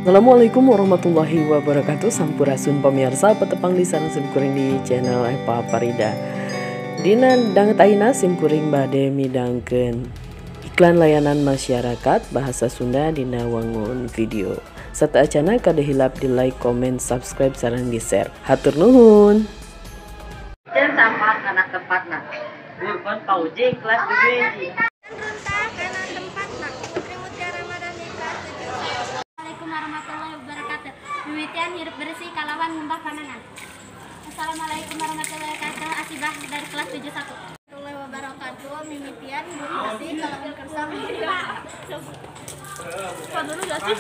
Assalamualaikum warahmatullahi wabarakatuh. Sampurasun pemirsa, petepang di sareng simkuring di channel Eva Parida. Dina danget ayeuna simkuring bade midangkeun iklan layanan masyarakat bahasa Sunda dina wangun video. Sateuacana kade hilap di like, komen, subscribe sareng di share. Hatur nuhun. Miceun sampah kana tempatna. Bukan paujing kelas 7. Runtah kana tempatna. Putri Mutiara Ramadhani kelas 7. Assalamualaikum warahmatullahi wabarakatuh. Mimitian hirup bersih kalawan ngumbah panangan. Assalamualaikum warahmatullahi wabarakatuh. Asibah dari kelas 71. Warahmatullahi wabarakatuh. Mimitian hirup bersih kalawan kersa. Lupa dulu gak sih?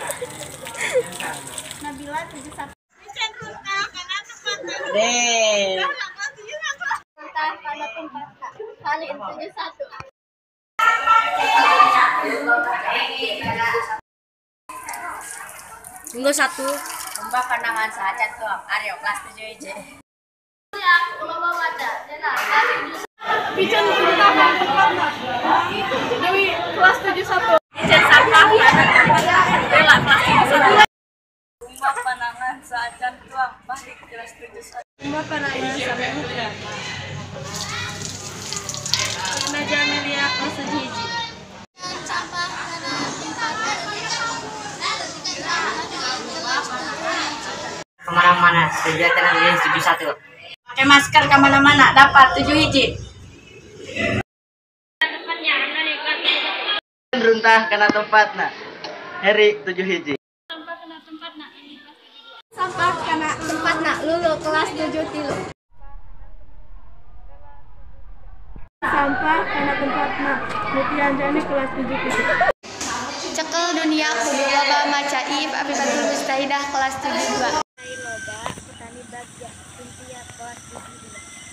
Nabila 71. Miceun runtah kana tempatna. Deh. Runtah kana tempatna. Kali 71. Minggu 1. Umbah panangan saacan tuang. Aryo kelas 7 hiji. Miceun runtah kana tempatna. Dewi kelas 71. Miceun sampah kana tempatna. Bella kelas 71. Umbah panangan saacan tuang. Bahri kelas 71. Umbah panangan sampai hujan. Najwa Melia kelas 7 hiji. Sampah kana tempatna. Kemana-mana kegiatan hari 71. Pakai masker kemana-mana dapat 7 hiji. Runtah kana tempatna. Heri 7 hiji. Sampah kana tempatna. Sampah kana tempatna. Lulu kelas 7 tilu. Sampah kana tempatna. Mutianjani kelas 7 tilu. Cekel dunia kudu loba maca If Afifatul Mustahidah kelas 72. Loba petani bagja Cynthia kelas 72.